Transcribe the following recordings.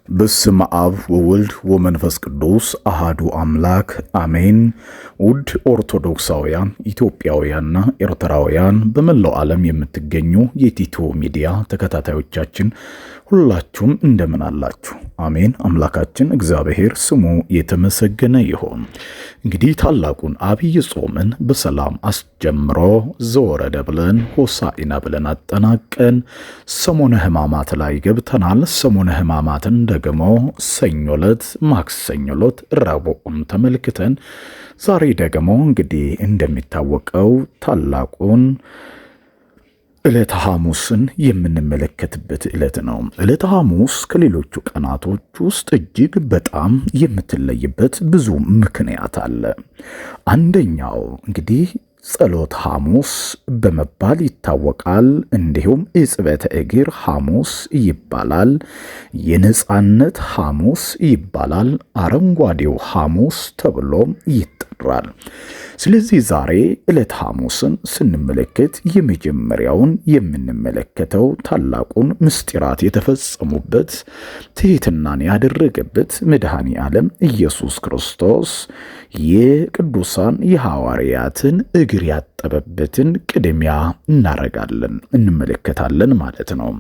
በስመ አብ ወወልድ ወመንፈስ ቅዱስ አሃዱ አምላክ አሜን። ውድ ኦርቶዶክሳውያን ኢትዮጵያውያንና ኤርትራውያን በመላው ዓለም የምትገኙ የቲቶ ሚዲያ ተከታታዮቻችን ሁላችሁም እንደምን አላችሁ? አሜን። አምላካችን እግዚአብሔር ስሙ የተመሰገነ ይሁን። እንግዲህ ታላቁን አብይ ጾምን በሰላም አስጀምሮ ዘወረደ ብለን ሆሳዕና ብለን አጠናቀን ሰሞነ ሕማማት ላይ ገብተናል። ሰሞነ ሕማማትን ደግሞ ሰኞ ዕለት፣ ማክሰኞ ዕለት፣ ረቡዕን ተመልክተን ዛሬ ደግሞ እንግዲህ እንደሚታወቀው ታላቁን ዕለተ ሐሙስን የምንመለከትበት ዕለት ነው። ዕለተ ሐሙስ ከሌሎቹ ቀናቶች ውስጥ እጅግ በጣም የምትለይበት ብዙ ምክንያት አለ። አንደኛው እንግዲህ ጸሎት ሐሙስ በመባል ይታወቃል። እንዲሁም ዕጽበተ እግር ሐሙስ ይባላል። የነጻነት ሐሙስ ይባላል። አረንጓዴው ሐሙስ ተብሎ ይጠራል። ስለዚህ ዛሬ ዕለት ሐሙስን ስንመለከት የመጀመሪያውን የምንመለከተው ታላቁን ምስጢራት የተፈጸሙበት ትሕትናን ያደረገበት መድኃኔ ዓለም ኢየሱስ ክርስቶስ የቅዱሳን የሐዋርያትን እግር ያጠበበትን ቅድሚያ እናረጋለን እንመለከታለን ማለት ነው።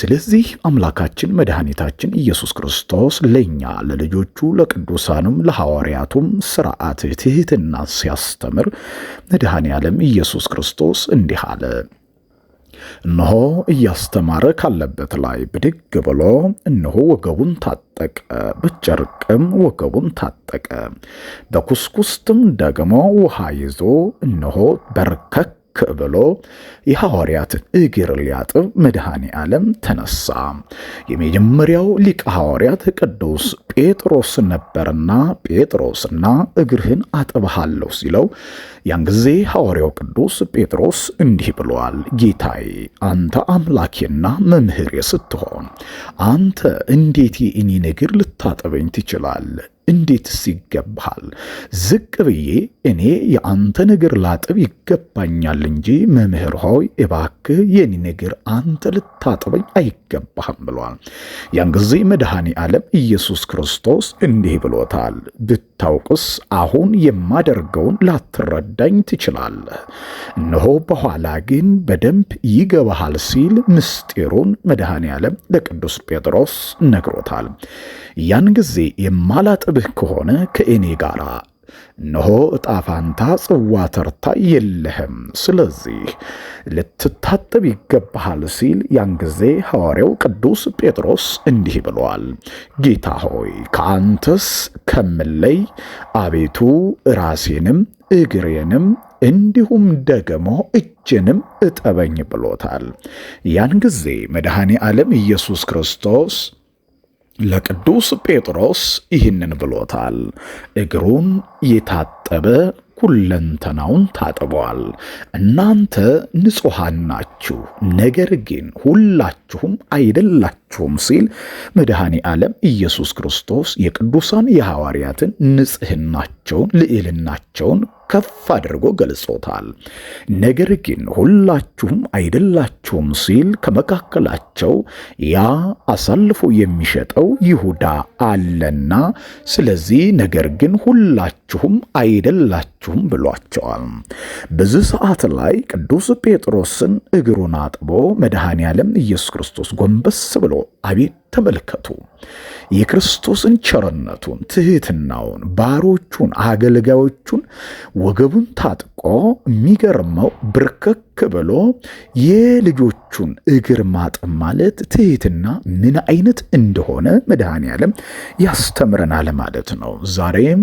ስለዚህ አምላካችን መድኃኒታችን ኢየሱስ ክርስቶስ ለእኛ ለልጆቹ ለቅዱሳኑም ለሐዋርያቱም ስርዓት ትሕትና ሲያስተምር መድኃኔ ዓለም ኢየሱስ ክርስቶስ እንዲህ አለ። እነሆ እያስተማረ ካለበት ላይ ብድግ ብሎ እነሆ ወገቡን ታጠቀ፣ በጨርቅም ወገቡን ታጠቀ፣ በኩስኩስትም ደግሞ ውሃ ይዞ እነሆ በርከክ ብሎ የሐዋርያትን እግር ሊያጥብ መድኃኔ ዓለም ተነሳ። የመጀመሪያው ሊቀ ሐዋርያት ቅዱስ ጴጥሮስ ነበርና ጴጥሮስና እግርህን አጥብሃለሁ ሲለው ያን ጊዜ ሐዋርያው ቅዱስ ጴጥሮስ እንዲህ ብሏል፣ ጌታዬ አንተ አምላኬና መምህሬ ስትሆን አንተ እንዴት የእኔን እግር ልታጥበኝ ትችላለህ? እንዴትስ ይገባሃል? ዝቅ ብዬ እኔ የአንተን እግር ላጥብ ይገባኛል እንጂ መምህር ሆይ እባክህ የኔን እግር አንተ ልታጥበኝ አይገባህም ብሏል። ያን ጊዜ መድኃኔ ዓለም ኢየሱስ ክርስቶስ እንዲህ ብሎታል፣ ብታውቅስ አሁን የማደርገውን ላትረዳኝ ትችላለህ፣ እነሆ በኋላ ግን በደንብ ይገባሃል ሲል ምስጢሩን መድኃኔ ዓለም ለቅዱስ ጴጥሮስ ነግሮታል። ያን ጊዜ የማላጥብህ ከሆነ ከእኔ ጋር እነሆ ዕጣ ፋንታ ጽዋ ተርታ የለህም፣ ስለዚህ ልትታጠብ ይገባሃል ሲል ያን ጊዜ ሐዋርያው ቅዱስ ጴጥሮስ እንዲህ ብሏል፣ ጌታ ሆይ ከአንተስ ከምለይ አቤቱ ራሴንም እግሬንም እንዲሁም ደግሞ እጅንም እጠበኝ ብሎታል። ያን ጊዜ መድኃኔ ዓለም ኢየሱስ ክርስቶስ ለቅዱስ ጴጥሮስ ይህንን ብሎታል። እግሩን የታጠበ ሁለንተናውን ታጥቧል። እናንተ ንጹሐን ናችሁ፣ ነገር ግን ሁላችሁም አይደላችሁም ሲል መድኃኔ ዓለም ኢየሱስ ክርስቶስ የቅዱሳን የሐዋርያትን ንጽሕናቸውን ልዕልናቸውን ከፍ አድርጎ ገልጾታል። ነገር ግን ሁላችሁም አይደላችሁም ሲል ከመካከላቸው ያ አሳልፎ የሚሸጠው ይሁዳ አለና፣ ስለዚህ ነገር ግን ሁላችሁም አይደላችሁም ብሏቸዋል። በዚህ ሰዓት ላይ ቅዱስ ጴጥሮስን እግሩን አጥቦ መድኃኔ ዓለም ኢየሱስ ክርስቶስ ጎንበስ ብሎ አቤት ተመልከቱ የክርስቶስን ቸርነቱን፣ ትሕትናውን፣ ባሮቹን፣ አገልጋዮቹን ወገቡን ታጥቆ የሚገርመው ብርከክ ብሎ የልጆቹን እግር ማጠብ ማለት ትሕትና ምን አይነት እንደሆነ መድኃኔ ዓለም ያስተምረናል ማለት ነው። ዛሬም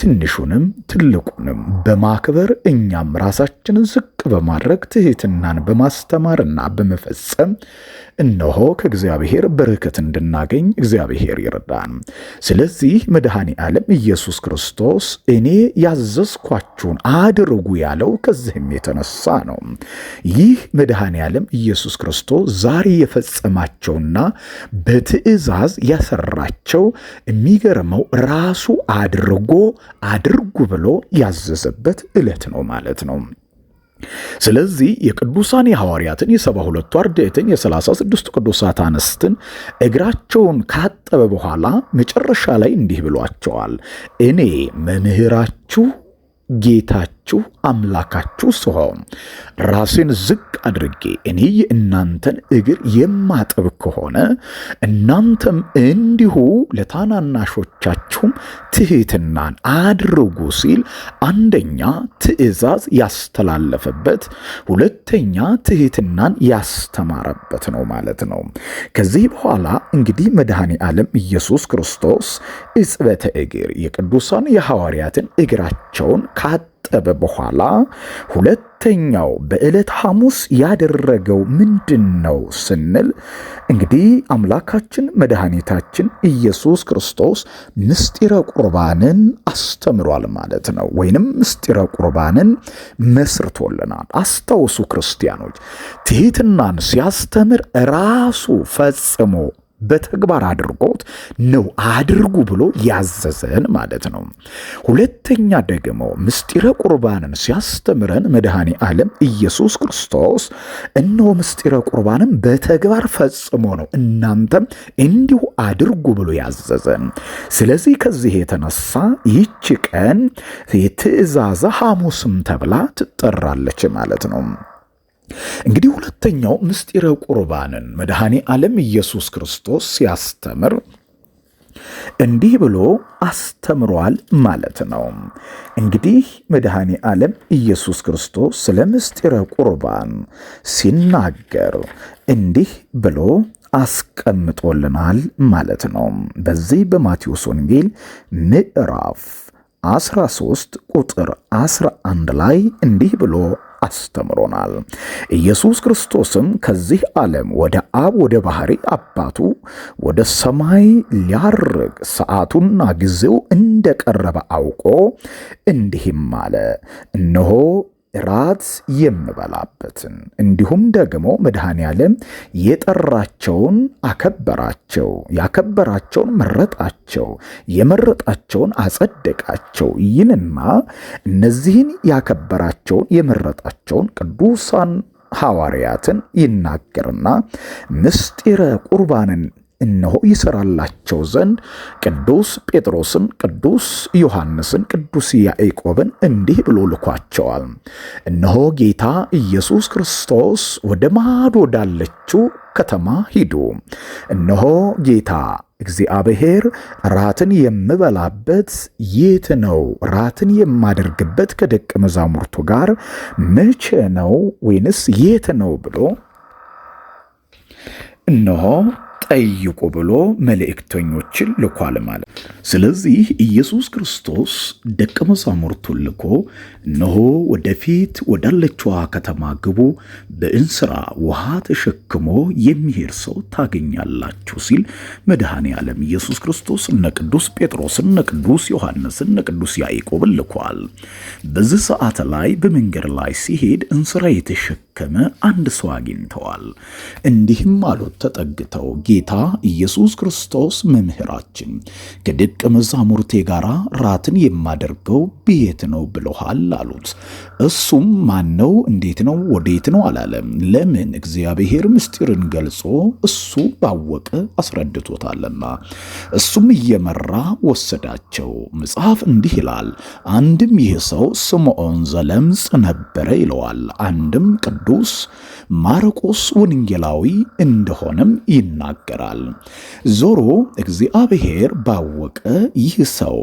ትንሹንም ትልቁንም በማክበር እኛም ራሳችንን ዝቅ በማድረግ ትሕትናን በማስተማርና በመፈጸም እነሆ ከእግዚአብሔር በረከት እንድናገኝ እግዚአብሔር ይርዳን። ስለዚህ መድኃኔ ዓለም ኢየሱስ ክርስቶስ እኔ ያዘዝኳችሁን አድርጉ ያለው ከዚህም የተነሳ ነው። ይህ መድኃኔ ዓለም ኢየሱስ ክርስቶስ ዛሬ የፈጸማቸውና በትእዛዝ ያሰራቸው የሚገርመው ራሱ አድርጎ አድርጉ ብሎ ያዘዘበት ዕለት ነው ማለት ነው። ስለዚህ የቅዱሳን የሐዋርያትን የ72ቱ አርድእትን የ36ቱ ቅዱሳት አንስትን እግራቸውን ካጠበ በኋላ መጨረሻ ላይ እንዲህ ብሏቸዋል። እኔ መምህራችሁ ጌታችሁ አምላካችሁ ስሆን ራሴን ዝቅ አድርጌ እኔ የእናንተን እግር የማጥብ ከሆነ እናንተም እንዲሁ ለታናናሾቻችሁም ትሕትናን አድርጉ ሲል አንደኛ ትእዛዝ ያስተላለፈበት፣ ሁለተኛ ትሕትናን ያስተማረበት ነው ማለት ነው። ከዚህ በኋላ እንግዲህ መድኃኔ ዓለም ኢየሱስ ክርስቶስ እጽበተ እግር የቅዱሳን የሐዋርያትን እግራቸውን ካጠበ በኋላ ሁለተኛው በዕለት ሐሙስ ያደረገው ምንድን ነው ስንል እንግዲህ አምላካችን መድኃኒታችን ኢየሱስ ክርስቶስ ምስጢረ ቁርባንን አስተምሯል ማለት ነው። ወይንም ምስጢረ ቁርባንን መስርቶልናል። አስታውሱ ክርስቲያኖች፣ ትሕትናን ሲያስተምር ራሱ ፈጽሞ በተግባር አድርጎት ነው አድርጉ ብሎ ያዘዘን ማለት ነው። ሁለተኛ ደግሞ ምስጢረ ቁርባንን ሲያስተምረን መድኃኔ ዓለም ኢየሱስ ክርስቶስ እነሆ ምስጢረ ቁርባንን በተግባር ፈጽሞ ነው እናንተም እንዲሁ አድርጉ ብሎ ያዘዘን። ስለዚህ ከዚህ የተነሳ ይህች ቀን የትእዛዘ ሐሙስም ተብላ ትጠራለች ማለት ነው። እንግዲህ ሁለተኛው ምስጢረ ቁርባንን መድኃኔ ዓለም ኢየሱስ ክርስቶስ ሲያስተምር እንዲህ ብሎ አስተምሯል ማለት ነው። እንግዲህ መድኃኔ ዓለም ኢየሱስ ክርስቶስ ስለ ምስጢረ ቁርባን ሲናገር እንዲህ ብሎ አስቀምጦልናል ማለት ነው። በዚህ በማቴዎስ ወንጌል ምዕራፍ 13 ቁጥር 11 ላይ እንዲህ ብሎ አስተምሮናል። ኢየሱስ ክርስቶስም ከዚህ ዓለም ወደ አብ ወደ ባሕሪ አባቱ ወደ ሰማይ ሊያርግ ሰዓቱና ጊዜው እንደቀረበ አውቆ እንዲህም አለ፣ እነሆ ራት የምበላበትን እንዲሁም ደግሞ መድኃኔ ዓለም የጠራቸውን አከበራቸው፣ ያከበራቸውን መረጣቸው፣ የመረጣቸውን አጸደቃቸው ይልና እነዚህን ያከበራቸውን የመረጣቸውን ቅዱሳን ሐዋርያትን ይናገርና ምስጢረ ቁርባንን እነሆ ይሰራላቸው ዘንድ ቅዱስ ጴጥሮስን፣ ቅዱስ ዮሐንስን፣ ቅዱስ ያዕቆብን እንዲህ ብሎ ልኳቸዋል። እነሆ ጌታ ኢየሱስ ክርስቶስ ወደ ማዶ ወዳለችው ከተማ ሂዱ። እነሆ ጌታ እግዚአብሔር ራትን የምበላበት የት ነው? ራትን የማደርግበት ከደቀ መዛሙርቱ ጋር መቼ ነው? ወይንስ የት ነው ብሎ እነሆ ጠይቁ ብሎ መልእክተኞችን ልኳል ማለት። ስለዚህ ኢየሱስ ክርስቶስ ደቀ መዛሙርቱን ልኮ እነሆ ወደፊት ወዳለችዋ ከተማ ግቡ፣ በእንስራ ውሃ ተሸክሞ የሚሄድ ሰው ታገኛላችሁ ሲል መድኃኔ ዓለም ኢየሱስ ክርስቶስ እነ ቅዱስ ጴጥሮስን፣ እነ ቅዱስ ዮሐንስን፣ እነ ቅዱስ ያዕቆብን ልኳል። በዚህ ሰዓት ላይ በመንገድ ላይ ሲሄድ እንስራ የተሸከመ አንድ ሰው አግኝተዋል። እንዲህም አሉት ተጠግተው፣ ጌታ ኢየሱስ ክርስቶስ መምህራችን ከደቀ መዛሙርቴ ጋር ራትን የማደርገው ቤት ነው ብለሃል አሉት። እሱም ማን ነው? እንዴት ነው? ወዴት ነው አላለም። ለምን? እግዚአብሔር ምስጢርን ገልጾ እሱ ባወቀ አስረድቶታልና። እሱም እየመራ ወሰዳቸው። መጽሐፍ እንዲህ ይላል፣ አንድም ይህ ሰው ስምዖን ዘለምጽ ነበረ ይለዋል፣ አንድም ቅዱስ ማርቆስ ወንጌላዊ እንደሆነም ይናገራል። ዞሮ እግዚአብሔር ባወቀ ይህ ሰው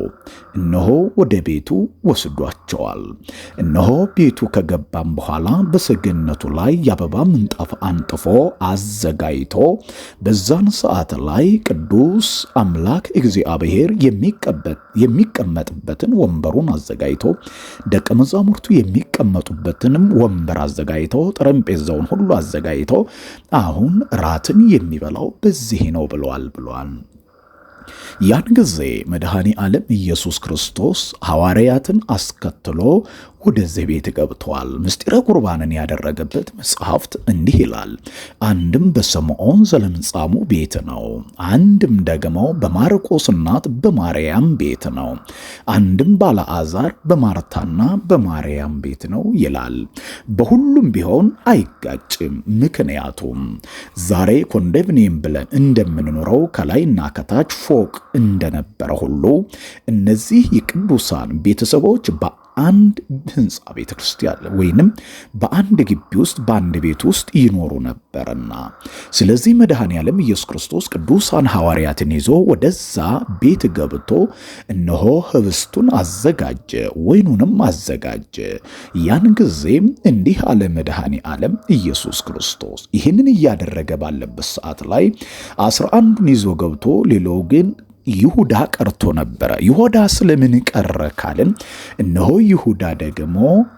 እነሆ ወደ ቤቱ ወስዷቸዋል። እነሆ ቤቱ ከገባም በኋላ በሰገነቱ ላይ የአበባ ምንጣፍ አንጥፎ አዘጋጅቶ በዛን ሰዓት ላይ ቅዱስ አምላክ እግዚአብሔር የሚቀመጥበትን ወንበሩን አዘጋጅቶ ደቀ መዛሙርቱ የሚቀመጡበትንም ወንበር አዘጋጅቶ ጠረጴዛውን ሁሉ አዘጋጅቶ አሁን ራትን የሚበላው በዚህ ነው ብለዋል ብሏል። ያን ጊዜ መድኃኔ ዓለም ኢየሱስ ክርስቶስ ሐዋርያትን አስከትሎ ወደዚህ ቤት ገብተዋል። ምስጢረ ቁርባንን ያደረገበት መጽሐፍት እንዲህ ይላል። አንድም በስምዖን ዘለምጻሙ ቤት ነው፣ አንድም ደግሞ በማርቆስ እናት በማርያም ቤት ነው፣ አንድም ባለአዛር በማርታና በማርያም ቤት ነው ይላል። በሁሉም ቢሆን አይጋጭም። ምክንያቱም ዛሬ ኮንዶሚኒየም ብለን እንደምንኖረው ከላይና ከታች ፎቅ እንደነበረ ሁሉ እነዚህ የቅዱሳን ቤተሰቦች በአንድ ህንፃ ቤተ ክርስቲያን ወይንም በአንድ ግቢ ውስጥ በአንድ ቤት ውስጥ ይኖሩ ነበርና፣ ስለዚህ መድኃኔ ዓለም ኢየሱስ ክርስቶስ ቅዱሳን ሐዋርያትን ይዞ ወደዛ ቤት ገብቶ እነሆ ህብስቱን አዘጋጀ፣ ወይኑንም አዘጋጀ። ያን ጊዜም እንዲህ አለ መድኃኔ ዓለም ኢየሱስ ክርስቶስ። ይህንን እያደረገ ባለበት ሰዓት ላይ 11ዱን ይዞ ገብቶ ሌላው ግን ይሁዳ ቀርቶ ነበረ። ይሁዳ ስለምን ቀረ ካልን እነሆ ይሁዳ ደግሞ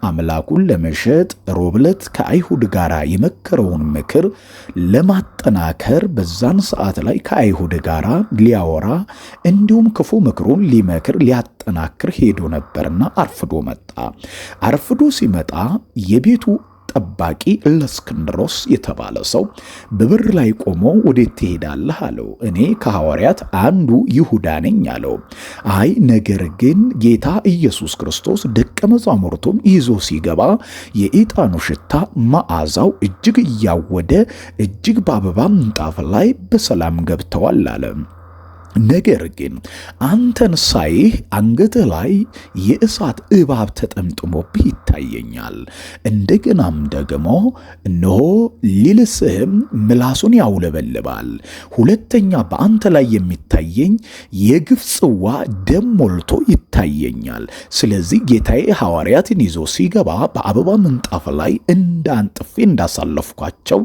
አምላኩን ለመሸጥ ሮብለት ከአይሁድ ጋር የመከረውን ምክር ለማጠናከር በዛን ሰዓት ላይ ከአይሁድ ጋር ሊያወራ እንዲሁም ክፉ ምክሩን ሊመክር ሊያጠናክር ሄዶ ነበርና አርፍዶ መጣ። አርፍዶ ሲመጣ የቤቱ ጠባቂ እለእስክንድሮስ የተባለ ሰው በበር ላይ ቆሞ ወዴት ትሄዳለህ አለው። እኔ ከሐዋርያት አንዱ ይሁዳ ነኝ አለው። አይ ነገር ግን ጌታ ኢየሱስ ክርስቶስ ደቀ መዛሙርቱን ይዞ ሲገባ የዕጣኑ ሽታ መዓዛው እጅግ እያወደ እጅግ በአበባ ምንጣፍ ላይ በሰላም ገብተዋል አለ። ነገር ግን አንተን ሳይህ አንገትህ ላይ የእሳት እባብ ተጠምጥሞብህ ይታየኛል። እንደገናም ደግሞ እነሆ ሊልስህም ምላሱን ያውለበልባል። ሁለተኛ በአንተ ላይ የሚታየኝ የግፍ ጽዋ ደም ሞልቶ ይታየኛል። ስለዚህ ጌታዬ ሐዋርያትን ይዞ ሲገባ በአበባ ምንጣፍ ላይ እንዳንጥፌ እንዳሳለፍኳቸው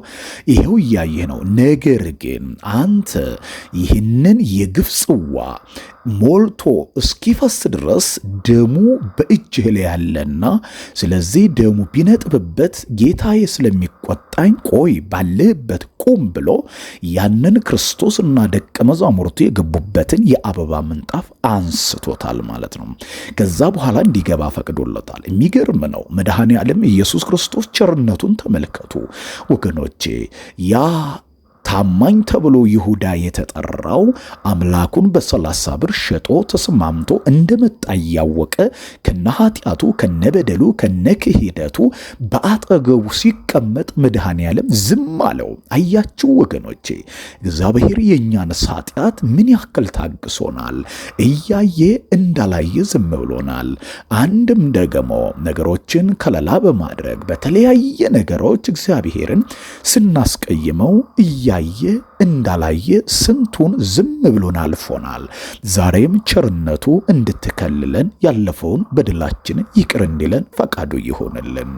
ይኸው እያየህ ነው። ነገር ግን አንተ ይህንን የግፍ ጽዋ ሞልቶ እስኪፈስ ድረስ ደሙ በእጅህ ላይ ያለና፣ ስለዚህ ደሙ ቢነጥብበት ጌታዬ ስለሚቆጣኝ ቆይ ባለህበት ቁም ብሎ ያንን ክርስቶስና ደቀ መዛሙርቱ የገቡበትን የአበባ ምንጣፍ አንስቶታል ማለት ነው። ከዛ በኋላ እንዲገባ ፈቅዶለታል። የሚገርም ነው። መድኃኔ ዓለም ኢየሱስ ክርስቶስ ቸርነቱን ተመልከቱ ወገኖቼ። ያ ታማኝ ተብሎ ይሁዳ የተጠራው አምላኩን በ30 ብር ሸጦ ተስማምቶ እንደመጣ እያወቀ ከነ ኃጢአቱ ከነበደሉ ከነክህደቱ በአጠገቡ ሲቀመጥ መድኃኔ ዓለም ዝም አለው። አያችሁ ወገኖቼ፣ እግዚአብሔር የእኛን ኃጢአት ምን ያክል ታግሶናል። እያየ እንዳላየ ዝም ብሎናል። አንድም ደግሞ ነገሮችን ከለላ በማድረግ በተለያየ ነገሮች እግዚአብሔርን ስናስቀይመው እያየ እንዳላየ ስንቱን ዝም ብሎን አልፎናል። ዛሬም ቸርነቱ እንድትከልለን ያለፈውን በደላችንን ይቅር እንዲለን ፈቃዱ ይሆንልን።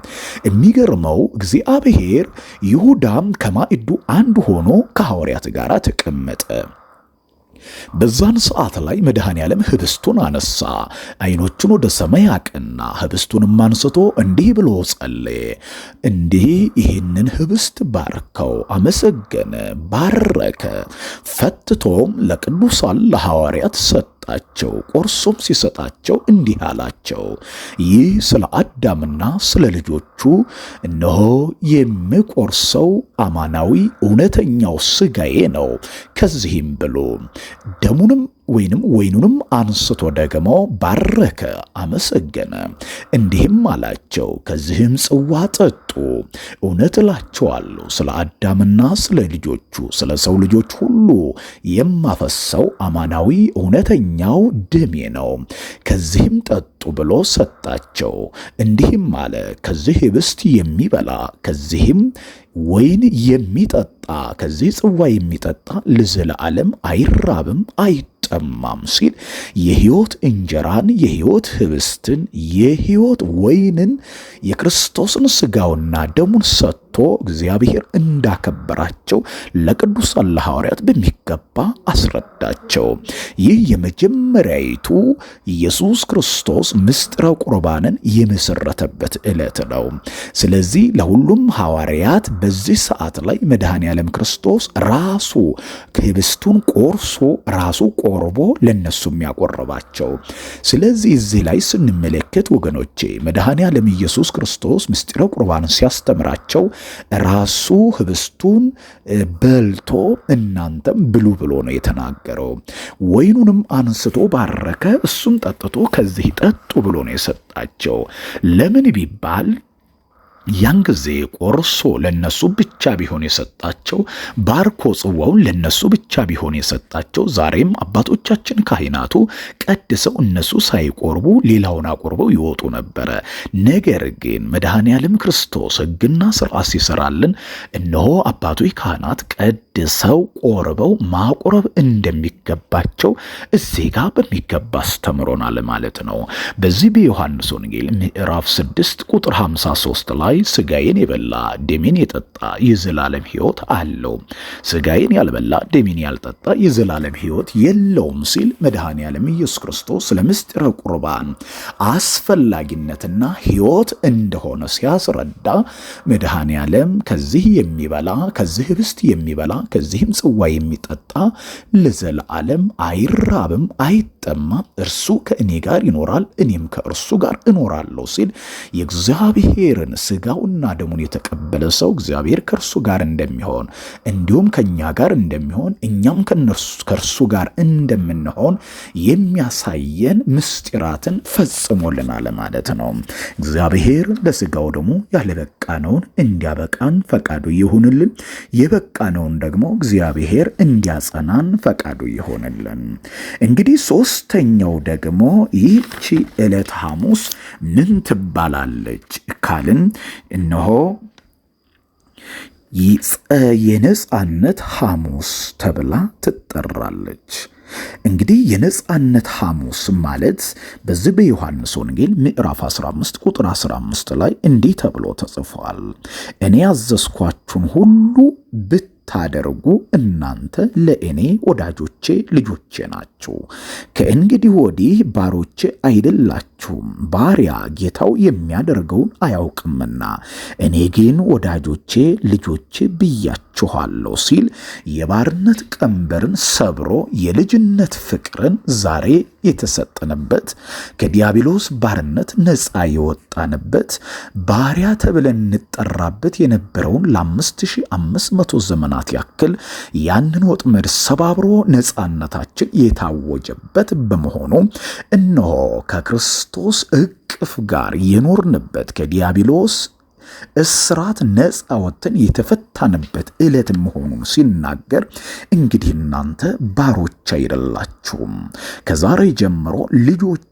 የሚገርመው እግዚአብሔር ይሁዳም ከማዕዱ አንዱ ሆኖ ከሐዋርያት ጋር ተቀመጠ። በዛን ሰዓት ላይ መድኃኔ ዓለም ህብስቱን አነሳ፣ ዓይኖቹን ወደ ሰማይ አቀና፣ ህብስቱንም አንስቶ እንዲህ ብሎ ጸለየ። እንዲህ ይህንን ህብስት ባርከው፣ አመሰገነ፣ ባረከ። ፈትቶም ለቅዱሳን ለሐዋርያት ሰጣቸው። ቆርሶም ሲሰጣቸው እንዲህ አላቸው፣ ይህ ስለ አዳምና ስለ ልጆቹ እነሆ የምቆርሰው አማናዊ እውነተኛው ሥጋዬ ነው። ከዚህም ብሎ ደሙንም ወይንም ወይኑንም አንስቶ ደግሞ ባረከ፣ አመሰገነ፣ እንዲህም አላቸው፣ ከዚህም ጽዋ ጠጡ። እውነት እላችኋለሁ ስለ አዳምና ስለ ልጆቹ ስለ ሰው ልጆች ሁሉ የማፈሰው አማናዊ እውነተኛው ደሜ ነው። ከዚህም ጠጡ ብሎ ሰጣቸው። እንዲህም አለ፣ ከዚህ ህብስት የሚበላ ከዚህም ወይን የሚጠጣ ከዚህ ጽዋ የሚጠጣ ለዘለዓለም አይራብም አይጠማም ሲል የሕይወት እንጀራን የሕይወት ህብስትን የሕይወት ወይንን የክርስቶስን ሥጋውና ደሙን ሰጥቶ ሰጥቶ እግዚአብሔር እንዳከበራቸው ለቅዱሳን ለሐዋርያት በሚገባ አስረዳቸው። ይህ የመጀመሪያይቱ ኢየሱስ ክርስቶስ ምስጢረ ቁርባንን የመሰረተበት ዕለት ነው። ስለዚህ ለሁሉም ሐዋርያት በዚህ ሰዓት ላይ መድኃኔ ዓለም ክርስቶስ ራሱ ህብስቱን ቆርሶ ራሱ ቆርቦ ለነሱ የሚያቆርባቸው። ስለዚህ እዚህ ላይ ስንመለከት ወገኖቼ መድኃኔ ዓለም ኢየሱስ ክርስቶስ ምስጢረ ቁርባንን ሲያስተምራቸው ራሱ ህብስቱን በልቶ እናንተም ብሉ ብሎ ነው የተናገረው። ወይኑንም አንስቶ ባረከ፣ እሱም ጠጥቶ ከዚህ ጠጡ ብሎ ነው የሰጣቸው። ለምን ቢባል ያን ጊዜ ቆርሶ ለነሱ ብቻ ቢሆን የሰጣቸው፣ ባርኮ ጽዋውን ለነሱ ብቻ ቢሆን የሰጣቸው፣ ዛሬም አባቶቻችን ካህናቱ ቀድሰው እነሱ ሳይቆርቡ ሌላውን አቆርበው ይወጡ ነበረ። ነገር ግን መድኃኔ ዓለም ክርስቶስ ሕግና ሥርዓት ሲሰራልን እነሆ አባቶች ካህናት ቀድሰው ቆርበው ማቁረብ እንደሚገባቸው እዚህ ጋር በሚገባ አስተምሮናል ማለት ነው። በዚህ በዮሐንስ ወንጌል ምዕራፍ 6 ቁጥር 53 ላይ ስጋዬን የበላ ደሜን የጠጣ የዘላለም ሕይወት አለው፣ ስጋዬን ያልበላ ደሜን ያልጠጣ የዘላለም ሕይወት የለውም ሲል መድኃኔ ዓለም ኢየሱስ ክርስቶስ ስለ ምስጢረ ቁርባን አስፈላጊነትና ሕይወት እንደሆነ ሲያስረዳ መድኃኔ ዓለም ከዚህ የሚበላ ከዚህ ህብስት የሚበላ ከዚህም ጽዋ የሚጠጣ ለዘላለም አይራብም አይጠማም፣ እርሱ ከእኔ ጋር ይኖራል፣ እኔም ከእርሱ ጋር እኖራለሁ ሲል የእግዚአብሔርን ስጋውና ደሙን የተቀበለ ሰው እግዚአብሔር ከእርሱ ጋር እንደሚሆን እንዲሁም ከእኛ ጋር እንደሚሆን እኛም ከእርሱ ጋር እንደምንሆን የሚያሳየን ምስጢራትን ፈጽሞልናል ማለት ነው። እግዚአብሔር ለስጋው ደግሞ ያለበቃነውን እንዲያበቃን ፈቃዱ ይሁንልን። የበቃነውን ደግሞ እግዚአብሔር እንዲያጸናን ፈቃዱ ይሁንልን። እንግዲህ ሶስተኛው ደግሞ ይህቺ ዕለት ሐሙስ ምን ትባላለች ካልን እነሆ የነጻነት ሐሙስ ተብላ ትጠራለች። እንግዲህ የነጻነት ሐሙስ ማለት በዚህ በዮሐንስ ወንጌል ምዕራፍ 15 ቁጥር 15 ላይ እንዲህ ተብሎ ተጽፏል። እኔ ያዘዝኳችሁን ሁሉ ብታደርጉ እናንተ ለእኔ ወዳጆቼ ልጆቼ ናችሁ። ከእንግዲህ ወዲህ ባሮቼ አይደላችሁም፣ ባሪያ ጌታው የሚያደርገውን አያውቅምና፣ እኔ ግን ወዳጆቼ ልጆቼ ብያችኋለሁ ሲል የባርነት ቀንበርን ሰብሮ የልጅነት ፍቅርን ዛሬ የተሰጠንበት፣ ከዲያብሎስ ባርነት ነፃ የወጣንበት፣ ባሪያ ተብለን እንጠራበት የነበረውን ለ5500 ዘመናት ያክል ያንን ወጥመድ ሰባብሮ ነፃነታችን የታወጀበት በመሆኑ እነሆ ከክርስቶስ እቅፍ ጋር የኖርንበት፣ ከዲያብሎስ እስራት ነፃ ወጥተን የተፈታንበት ዕለት መሆኑን ሲናገር እንግዲህ እናንተ ባሮች አይደላችሁም፣ ከዛሬ ጀምሮ ልጆቼ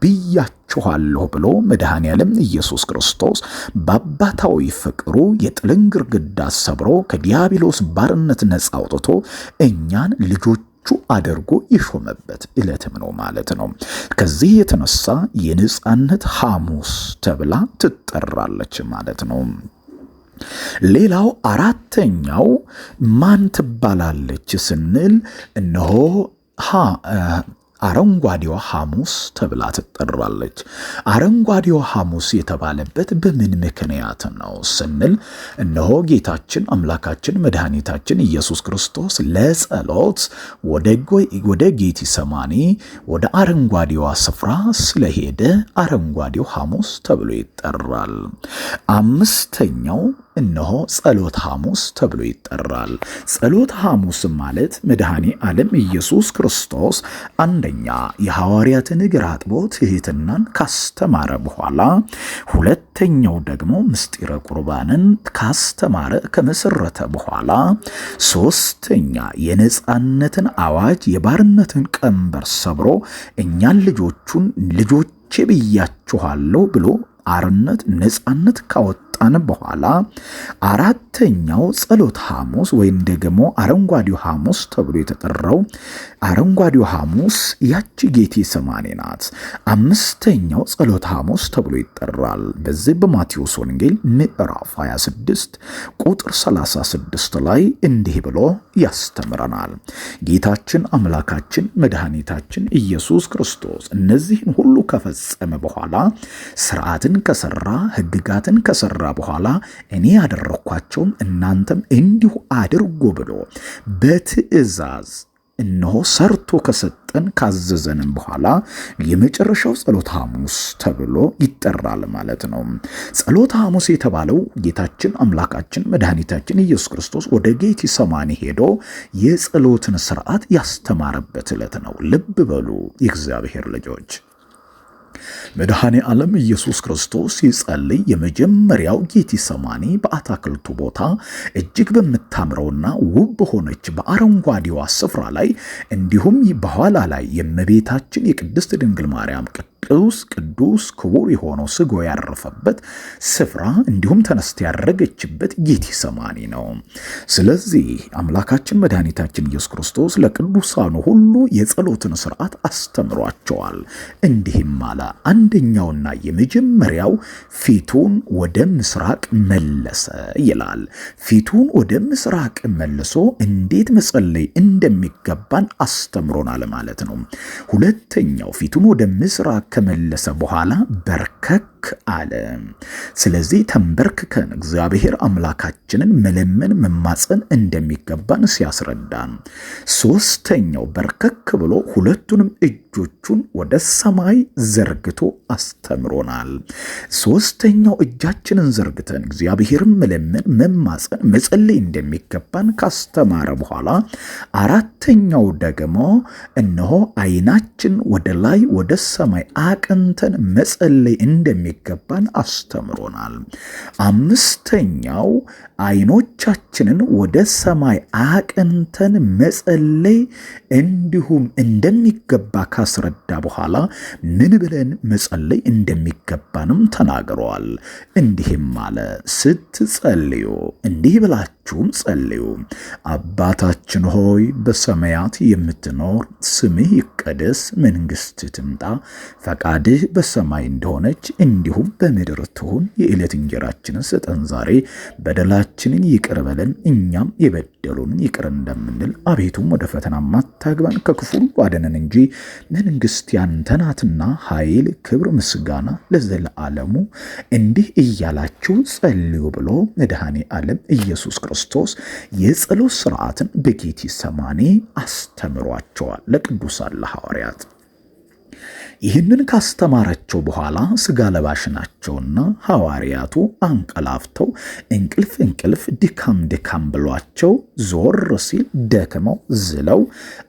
ብያችኋለሁ ብሎ መድኃኔ ዓለም ኢየሱስ ክርስቶስ በአባታዊ ፍቅሩ የጥልን ግድግዳ ሰብሮ ከዲያብሎስ ባርነት ነፃ አውጥቶ እኛን ልጆቹ አድርጎ የሾመበት ዕለትም ነው ማለት ነው። ከዚህ የተነሳ የነጻነት ሐሙስ ተብላ ትጠራለች ማለት ነው። ሌላው አራተኛው ማን ትባላለች ስንል እነሆ አረንጓዴዋ ሐሙስ ተብላ ትጠራለች። አረንጓዴዋ ሐሙስ የተባለበት በምን ምክንያት ነው ስንል እነሆ ጌታችን አምላካችን መድኃኒታችን ኢየሱስ ክርስቶስ ለጸሎት ወደ ጌቴሴማኒ ወደ አረንጓዴዋ ስፍራ ስለሄደ አረንጓዴው ሐሙስ ተብሎ ይጠራል። አምስተኛው እነሆ ጸሎት ሐሙስ ተብሎ ይጠራል። ጸሎት ሐሙስ ማለት መድኃኔ ዓለም ኢየሱስ ክርስቶስ አንደኛ የሐዋርያትን እግር አጥቦ ትሕትናን ካስተማረ በኋላ፣ ሁለተኛው ደግሞ ምስጢረ ቁርባንን ካስተማረ ከመሰረተ በኋላ፣ ሶስተኛ የነጻነትን አዋጅ የባርነትን ቀንበር ሰብሮ እኛን ልጆቹን ልጆቼ ብያችኋለሁ ብሎ አርነት ነጻነት ካወጣን ከወጣን በኋላ አራተኛው ጸሎተ ሐሙስ ወይም ደግሞ አረንጓዴው ሐሙስ ተብሎ የተጠራው አረንጓዴው ሐሙስ ያቺ ጌቴ ሰማኔ ናት። አምስተኛው ጸሎተ ሐሙስ ተብሎ ይጠራል። በዚህ በማቴዎስ ወንጌል ምዕራፍ 26 ቁጥር 36 ላይ እንዲህ ብሎ ያስተምረናል። ጌታችን አምላካችን መድኃኒታችን ኢየሱስ ክርስቶስ እነዚህን ሁሉ ከፈጸመ በኋላ፣ ስርዓትን ከሰራ፣ ሕግጋትን ከሰራ በኋላ እኔ ያደረግኳቸውም እናንተም እንዲሁ አድርጉ ብሎ በትእዛዝ እነሆ ሰርቶ ከሰጠን ካዘዘንም በኋላ የመጨረሻው ጸሎተ ሐሙስ ተብሎ ይጠራል ማለት ነው። ጸሎተ ሐሙስ የተባለው ጌታችን አምላካችን መድኃኒታችን ኢየሱስ ክርስቶስ ወደ ጌቴ ሰማኒ ሄዶ የጸሎትን ስርዓት ያስተማረበት ዕለት ነው። ልብ በሉ የእግዚአብሔር ልጆች። መድኃኔ ዓለም ኢየሱስ ክርስቶስ ሲጸልይ የመጀመሪያው ጌቴ ሰማኒ በአታክልቱ ቦታ እጅግ በምታምረውና ውብ በሆነች በአረንጓዴዋ ስፍራ ላይ፣ እንዲሁም በኋላ ላይ የእመቤታችን የቅድስት ድንግል ማርያም ቅዱስ ቅዱስ ክቡር የሆነው ስጋው ያረፈበት ስፍራ፣ እንዲሁም ተነስታ ያረገችበት ጌቴ ሰማኒ ነው። ስለዚህ አምላካችን መድኃኒታችን ኢየሱስ ክርስቶስ ለቅዱሳኑ ሁሉ የጸሎትን ስርዓት አስተምሯቸዋል። እንዲህም አለ። አንደኛውና የመጀመሪያው ፊቱን ወደ ምስራቅ መለሰ ይላል። ፊቱን ወደ ምስራቅ መልሶ እንዴት መጸለይ እንደሚገባን አስተምሮናል ማለት ነው። ሁለተኛው ፊቱን ወደ ምስራቅ ከመለሰ በኋላ በርከክ አለ። ስለዚህ ተንበርክከን እግዚአብሔር አምላካችንን መለመን መማፀን እንደሚገባን ሲያስረዳን፣ ሶስተኛው በርከክ ብሎ ሁለቱንም እጆቹን ወደ ሰማይ ዘርግቶ አስተምሮናል። ሶስተኛው እጃችንን ዘርግተን እግዚአብሔርን መለመን መማፀን መጸለይ እንደሚገባን ካስተማረ በኋላ አራተኛው ደግሞ እነሆ ዓይናችን ወደ ላይ ወደ ሰማይ አቅንተን መጸለይ እንደሚገባን አስተምሮናል። አምስተኛው ዓይኖቻችንን ወደ ሰማይ አቅንተን መጸለይ እንዲሁም እንደሚገባ ካስረዳ በኋላ ምን ብለን መጸለይ እንደሚገባንም ተናግረዋል። እንዲህም አለ፣ ስትጸልዩ እንዲህ ብላችሁም ጸልዩ። አባታችን ሆይ በሰማያት የምትኖር፣ ስምህ ይቀደስ፣ መንግሥትህ ትምጣ፣ ፈቃድህ በሰማይ እንደሆነች እንዲሁም በምድር ትሁን። የዕለት እንጀራችንን ስጠን ዛሬ፣ በደላችንን ይቅር በለን እኛም የበደሉንን ይቅር እንደምንል፣ አቤቱም ወደ ፈተና አታግባን፣ ከክፉ ሁሉ አድነን እንጂ መንግሥት ያንተ ናትና፣ ኃይል፣ ክብር፣ ምስጋና ለዘለዓለሙ። እንዲህ እያላችሁ ጸልዩ ብሎ መድኃኔ ዓለም ኢየሱስ ክርስቶስ የጸሎት ሥርዓትን በጌቴ ሰማኔ አስተምሯቸዋል ለቅዱሳን ለሐዋርያት። ይህንን ካስተማራቸው በኋላ ስጋ ለባሽ ናቸውና ሐዋርያቱ አንቀላፍተው እንቅልፍ እንቅልፍ ድካም ድካም ብሏቸው ዞር ሲል ደክመው ዝለው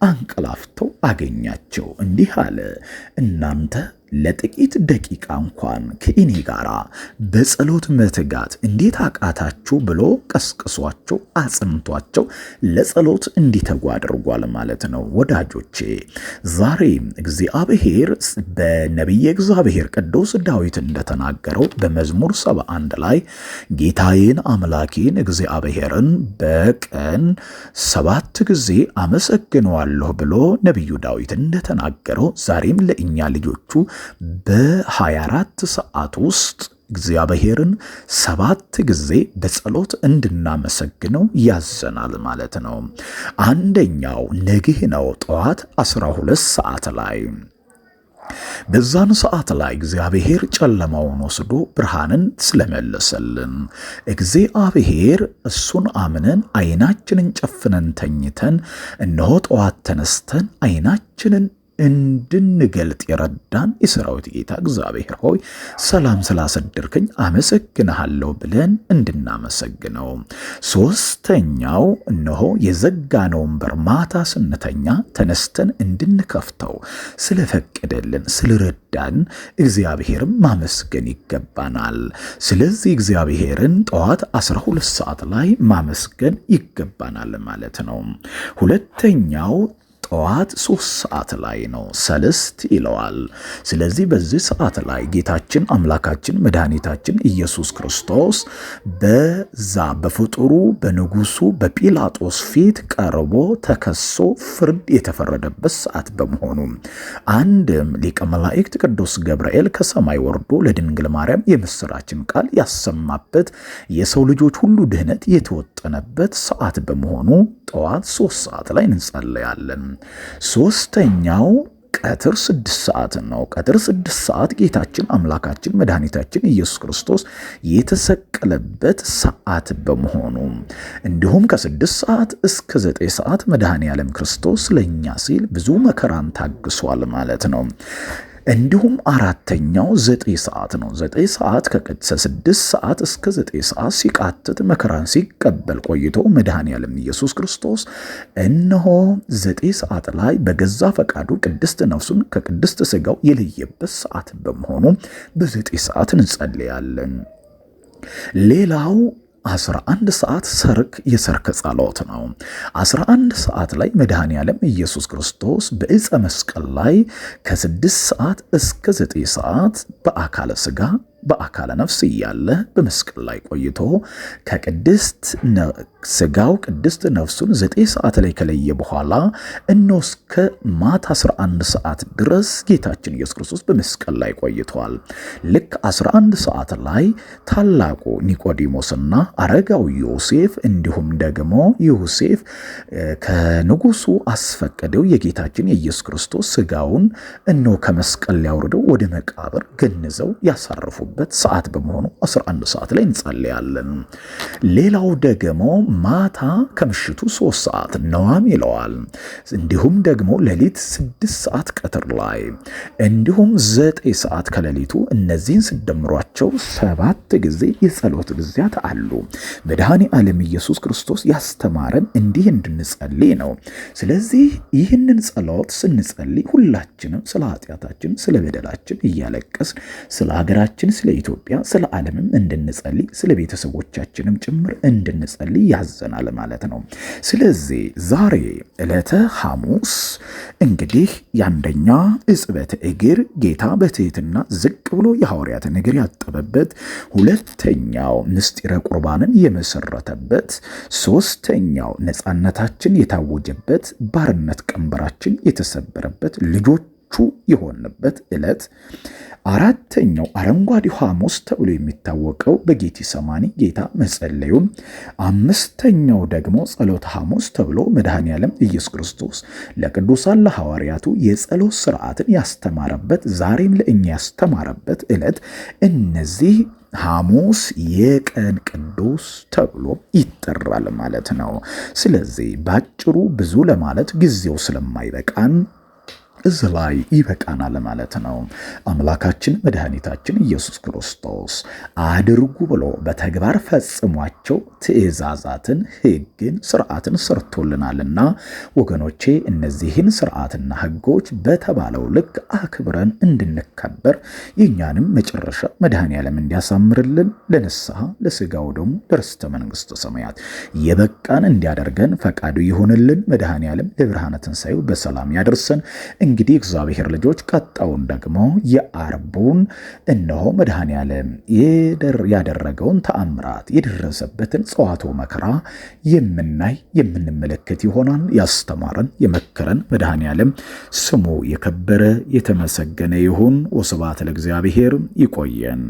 አንቀላፍተው አገኛቸው። እንዲህ አለ፣ እናንተ ለጥቂት ደቂቃ እንኳን ከእኔ ጋር በጸሎት መትጋት እንዴት አቃታችሁ? ብሎ ቀስቅሷቸው አጽንቷቸው ለጸሎት እንዲተጉ አድርጓል ማለት ነው። ወዳጆቼ፣ ዛሬ እግዚአብሔር በነቢየ እግዚአብሔር ቅዱስ ዳዊት እንደተናገረው በመዝሙር 71 ላይ ጌታዬን አምላኬን እግዚአብሔርን በቀን 7 ጊዜ አመሰግነዋለሁ ብሎ ነቢዩ ዳዊት እንደተናገረው ዛሬም ለእኛ ልጆቹ በ24 ሰዓት ውስጥ እግዚአብሔርን 7 ጊዜ በጸሎት እንድናመሰግነው ያዘናል ማለት ነው። አንደኛው ነግህ ነው፣ ጠዋት 12 ሰዓት ላይ። በዛን ሰዓት ላይ እግዚአብሔር ጨለማውን ወስዶ ብርሃንን ስለመለሰልን፣ እግዚአብሔር እሱን አምነን ዓይናችንን ጨፍነን ተኝተን እነሆ ጠዋት ተነስተን ዓይናችንን እንድንገልጥ የረዳን የሰራዊት ጌታ እግዚአብሔር ሆይ ሰላም ስላሰደርከኝ አመሰግንሃለሁ ብለን እንድናመሰግነው። ሶስተኛው እነሆ የዘጋነውን በር ማታ ስንተኛ ተነስተን እንድንከፍተው ስለፈቀደልን ስለረዳን እግዚአብሔርን ማመስገን ይገባናል። ስለዚህ እግዚአብሔርን ጠዋት 12 ሰዓት ላይ ማመስገን ይገባናል ማለት ነው። ሁለተኛው ጠዋት 3 ሰዓት ላይ ነው። ሰልስት ይለዋል። ስለዚህ በዚህ ሰዓት ላይ ጌታችን አምላካችን መድኃኒታችን ኢየሱስ ክርስቶስ በዛ በፍጡሩ በንጉሱ በጲላጦስ ፊት ቀርቦ ተከሶ ፍርድ የተፈረደበት ሰዓት በመሆኑ፣ አንድም ሊቀ መላእክት ቅዱስ ገብርኤል ከሰማይ ወርዶ ለድንግል ማርያም የምስራችን ቃል ያሰማበት፣ የሰው ልጆች ሁሉ ድህነት የተወጠነበት ሰዓት በመሆኑ ጠዋት 3 ሰዓት ላይ እንጸለያለን። ሶስተኛው ቀትር 6 ሰዓት ነው። ቀትር 6 ሰዓት ጌታችን አምላካችን መድኃኒታችን ኢየሱስ ክርስቶስ የተሰቀለበት ሰዓት በመሆኑ፣ እንዲሁም ከ6 ሰዓት እስከ 9 ሰዓት መድኃኔ ዓለም ክርስቶስ ለእኛ ሲል ብዙ መከራን ታግሷል ማለት ነው። እንዲሁም አራተኛው 9 ሰዓት ነው። 9 ሰዓት ከ6 ሰዓት እስከ 9 ሰዓት ሲቃትት መከራን ሲቀበል ቆይቶ መድኃኔ ዓለም ኢየሱስ ክርስቶስ እነሆ 9 ሰዓት ላይ በገዛ ፈቃዱ ቅድስት ነፍሱን ከቅድስት ሥጋው የለየበት ሰዓት በመሆኑ በ9 ሰዓት እንጸልያለን። ሌላው 11 ሰዓት ሰርክ፣ የሰርክ ጸሎት ነው። 11 ሰዓት ላይ መድኃኔ ዓለም ኢየሱስ ክርስቶስ በዕፀ መስቀል ላይ ከ6 ሰዓት እስከ 9 ሰዓት በአካለ ሥጋ በአካለ ነፍስ እያለ በመስቀል ላይ ቆይቶ ከቅድስት ስጋው ቅድስት ነፍሱን 9 ሰዓት ላይ ከለየ በኋላ እነሆ እስከ ማታ 11 ሰዓት ድረስ ጌታችን ኢየሱስ ክርስቶስ በመስቀል ላይ ቆይተዋል። ልክ 11 ሰዓት ላይ ታላቁ ኒቆዲሞስና አረጋው ዮሴፍ፣ እንዲሁም ደግሞ ዮሴፍ ከንጉሱ አስፈቅደው የጌታችን የኢየሱስ ክርስቶስ ስጋውን እነሆ ከመስቀል ሊያወርደው ወደ መቃብር ገንዘው ያሳረፉበት ሰዓት በመሆኑ 11 ሰዓት ላይ እንጸልያለን። ሌላው ደግሞ ማታ ከምሽቱ 3 ሰዓት ነዋም ይለዋል። እንዲሁም ደግሞ ሌሊት 6 ሰዓት ቀትር ላይ፣ እንዲሁም 9 ሰዓት ከሌሊቱ፣ እነዚህን ስደምሯቸው 7 ጊዜ የጸሎት ጊዜያት አሉ። መድኃኔ ዓለም ኢየሱስ ክርስቶስ ያስተማረን እንዲህ እንድንጸልይ ነው። ስለዚህ ይህንን ጸሎት ስንጸልይ ሁላችንም ስለ ኃጢአታችን፣ ስለ በደላችን እያለቀስን ስለ ሀገራችን፣ ስለ ኢትዮጵያ፣ ስለ ዓለምም እንድንጸልይ፣ ስለ ቤተሰቦቻችንም ጭምር እንድንጸልይ ያዘናል ማለት ነው። ስለዚህ ዛሬ ዕለተ ሐሙስ እንግዲህ የአንደኛ እጽበተ እግር፣ ጌታ በትህትና ዝቅ ብሎ የሐዋርያትን እግር ያጠበበት፣ ሁለተኛው ምስጢረ ቁርባንን የመሰረተበት፣ ሶስተኛው ነፃነታችን የታወጀበት፣ ባርነት ቀንበራችን የተሰበረበት፣ ልጆቹ የሆንበት ዕለት፣ አራተኛው አረንጓዴ ሐሙስ ተብሎ የሚታወቀው በጌቴ ሰማኒ ጌታ መጸለዩን፣ አምስተኛው ደግሞ ጸሎተ ሐሙስ ተብሎ መድኃኔ ዓለም ኢየሱስ ክርስቶስ ለቅዱሳን ለሐዋርያቱ የጸሎት ስርዓትን ያስተማረበት፣ ዛሬም ለእኛ ያስተማረበት ዕለት፣ እነዚህ ሐሙስ የቀን ቅዱስ ተብሎ ይጠራል ማለት ነው። ስለዚህ ባጭሩ ብዙ ለማለት ጊዜው ስለማይበቃን እዚህ ላይ ይበቃናል ማለት ነው። አምላካችን መድኃኒታችን ኢየሱስ ክርስቶስ አድርጉ ብሎ በተግባር ፈጽሟቸው ትእዛዛትን፣ ሕግን፣ ስርዓትን ሰርቶልናልና ወገኖቼ እነዚህን ስርዓትና ሕጎች በተባለው ልክ አክብረን እንድንከበር፣ የእኛንም መጨረሻ መድኃኔ ዓለም እንዲያሳምርልን፣ ለንስሐ፣ ለስጋው ደግሞ ለርስተ መንግሥተ ሰማያት የበቃን እንዲያደርገን ፈቃዱ ይሁንልን። መድኃኔ ዓለም ለብርሃነ ትንሣኤው በሰላም ያደርሰን። እንግዲህ እግዚአብሔር ልጆች ቀጣውን ደግሞ የአርቡን እነሆ መድኃኔ ዓለም ያደረገውን ተአምራት፣ የደረሰበትን ጽዋቶ መከራ የምናይ የምንመለከት ይሆናል። ያስተማረን የመከረን መድኃኔ ዓለም ስሙ የከበረ የተመሰገነ ይሁን። ወስብሐት ለእግዚአብሔር። ይቆየን።